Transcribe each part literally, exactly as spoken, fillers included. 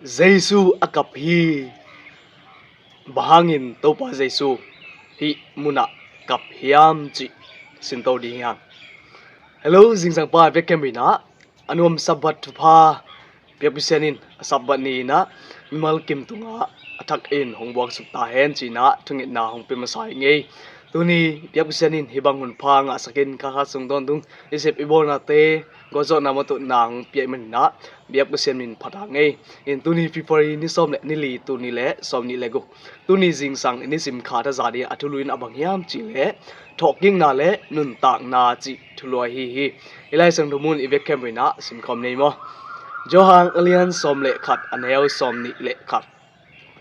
Jesu a kap hi. Bang hangin Topa Jesu hih munah kap hiam cih sinto ding hi hang. Hello, zingsang pa, vekpi in ah a nuam Sabbath thupha biakpisian in a Sabbath ni in ah mimal kim tungah a thak in hong buaksuk ta hen ci-in ah thungetna hong pia masa hi ing ei. Tuni biakpisian in hih bang hun pha ngahsak in kha khat sung tawntung i sep i bawlnate gualzawhna mawtaw na hong pia ahih manin ah biakpisian min phat hang ei. In tuni February ni sawm le ni li, tul nih le sawm nih le guk, tuni zingsang i nisim kha thaza ding a thulu in a bang hiam cih leh thawhkikna le nuntakna cih thulu ahi hi. I Lai Siangtho mun i vekpi in ah simkhawm ni ei maw. Johan a lian sawm le khat, a neu sawm nih le khat.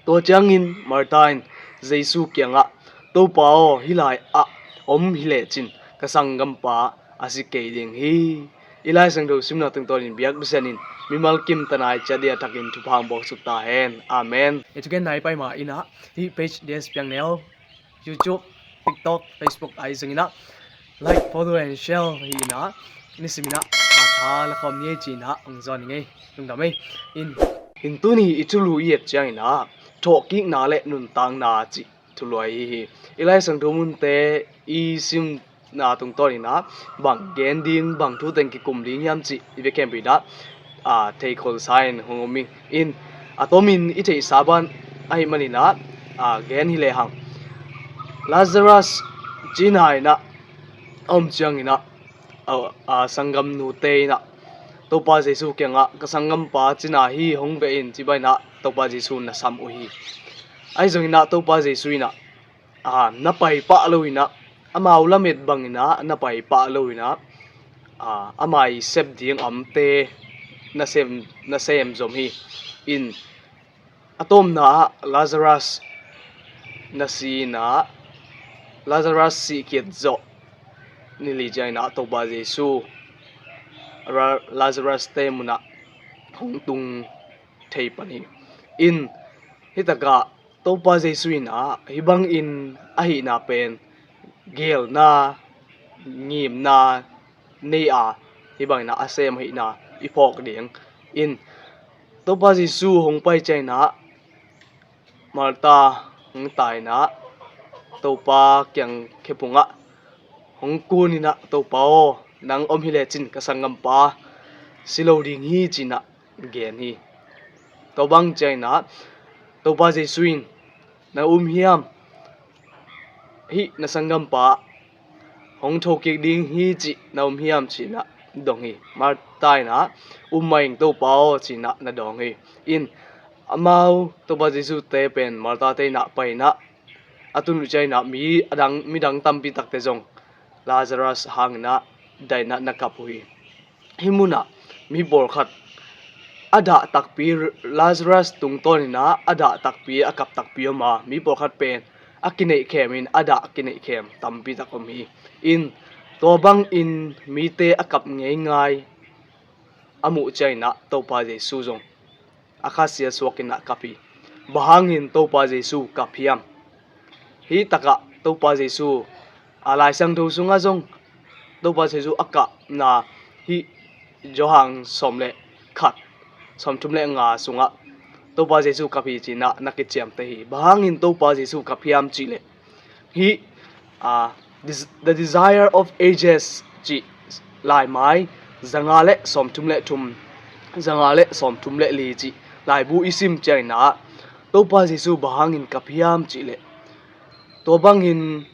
Tua ciangin Martha in Jesu kiangah, "Topa aw, hih lai-ah om hi lecin ka sanggampa a si kei ding hi." I Lai Siangtho simna tungtawnin biakpisian in mimal kim tana i ciah ding a thak in thupha hong buaksuk ta hen. Amen. I thugenna i pai ma in ah hih page D S Piang Neu, YouTube, TikTok, Facebook ahi zongin ah like, follow and share hi in ah, nisim in ah a tha la khawm ni ei ci-in ah hong zawn ing ei. Lungdam ei. In, in tuni i thulu i et ciangin ah thawhkikna le nuntakna cih thulu ahi hi. I Lai Siangtho munte i simna tungtawnin ah bang gen ding, bang thu teng kikum ding hiam cih i vekpi in ah, a, theikhol sa in hong om ing. In, a tomin i theihsa bang ahih manin ah, a, gen hi lehang. Lazarus cina in ah a om ciangin ah, a, a, sanggamnute in ah Topa Jesu kiangah, "Ka sanggampa cina hi, hong veh in," ci bangin ah Topa Jesu na sam uh hi. Ahi zongin ah Topa Jesu in ah, a, na pai pah lo in ah, amau lamet bangin ah na pai pah lo in ah, a, ama i sep ding amte na sem, na sem zom hi. In, a tawpna ah Lazarus na si in ah, Lazarus sihkhiat zawh ni li ciangin ah Topa Jesu Ra-, Lazarus te munah hong tung thei pan hi. In, hih takah Topa Jesu in ah hih bangin a hihna pen geelna, ngimna nei a, hih bangin ah a sem ahihna i phawk ding. In, Topa Jesu hong pai ciangin ah Martha hong tai in ah Topa kiang khephungah hong kun in ah, "Topa aw, nang om hi lecin ka sanggampa si lo ding hi," ci-in ah gen hi. Tua bang ciangin ah Topa Jesu in, "Na um hiam? Hih na sanggampa hong thokik ding hi cih na um hiam?" ci-in ah dong hi. Martha in ah, "Um mah ing Topa aw," ci-in ah na dawng hi. In, amau Topa Jesu te pen Martha te in ah pai in ah a tun uh ciangin ah mi a dang, midang tampi takte zong Lazarus hangin ah dai in ah na kap uh hi. Hih munah mi pawlkhat a dah takpi, Lazarus tungtawnin ah a dah takpi, a kap takpi om a, mi pawlkhat pen a kineihkhem in a dah kineihkhem tampi tak om hi. In, tua bangin mite a kap ngeingai a muh ciangin ah Topa Jesu zong a khasia suakin ah kap hi. Bang hangin Topa Jesu kap hiam? Hih takah Topa Jesu, a, Lai Siangtho sungah zong Topa Jesu a kapna hih Johan sawm le khat, sawmthum le nga sungah Topa Jesu kap hi ci-in ah na kiciamteh hi. Bang hangin Topa Jesu kap hiam cih leh hih, a, Des-, The Desire of Ages cih laimai zanga le sawmthum le thum, zanga le sawmthum le li cih laibu i sim ciangin ah Topa Jesu bang hangin kap hiam cih leh, tua bangin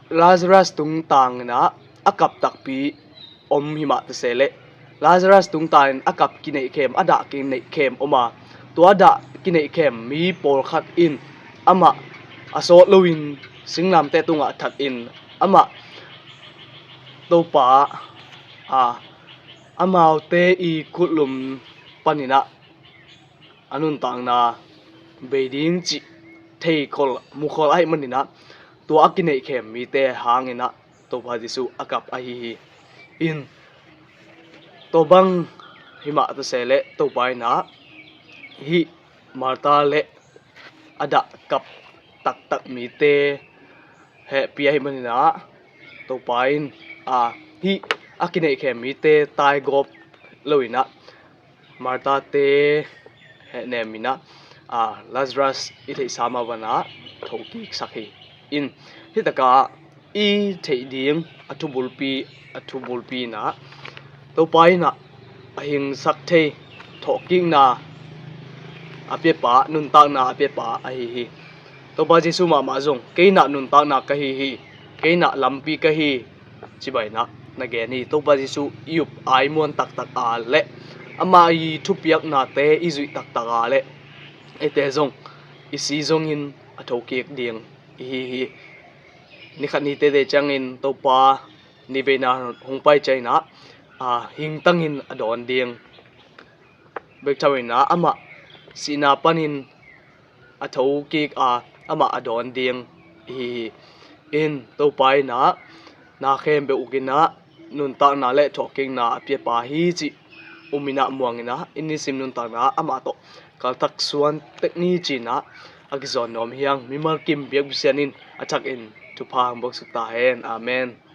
Lazarus tungtangin ah a kap takpi om hi mah ta se leh, Lazarus tungtangin a kap kineihkhem, a dah kineihkhem om a, tua a dah kineihkhem mi pawlkhat in amah a sawt loin singlamteh tungah that in amah Topa, a, amaute i khutlum panin ah a nuntakna bei ding cih theikhol, mukhol ahih manin ah tua a kineihkhem mite hangin ah Topa Jesu a kap ahi hi. In, tua bang hi mah ta se leh Topa in ah hih Martha le a dah kap taktak mite hehpih ahih manin ah Topa in, a, hih a kineihkhem mite taigawp lo in ah Martha te neminah, a, Lazarus i theihsa mah banah thokiksak hi. In, hitakah i theih ding a thubulpi, a thubulpi inah Topa inah a hingsak thei thawhkikna a piapa, nuntakna a piapa ahi hi. Topa Jesuh mahmah zong, kei inah nuntakna ka hi hi, kei inah lampi ka hi, ci bangin na gen hi. Topa Jesuh i up a i muan taktak a le amah i thupiaknate i zuih taktak a le eite zong i si zongin a thokik ding i hi hi. Nikhat ni tete ciangin Topa ni veina hong pai ciangin ah, a, hingtangin a dawn ding. Bek thaminah amah sihna panin a thokik a, amah a dawn ding i hi hi. In, Topa inah na khempeuh ukinah nuntakna le thawhkikna a piapa hi cih um inah muang inah i nisim nuntakna amah tawh kaltak suan tek ni ci-inah a kizawn nuam hi hang. Mimal kim biak Pasian in a thakin thupha hong buaksuk ta hen. Amen.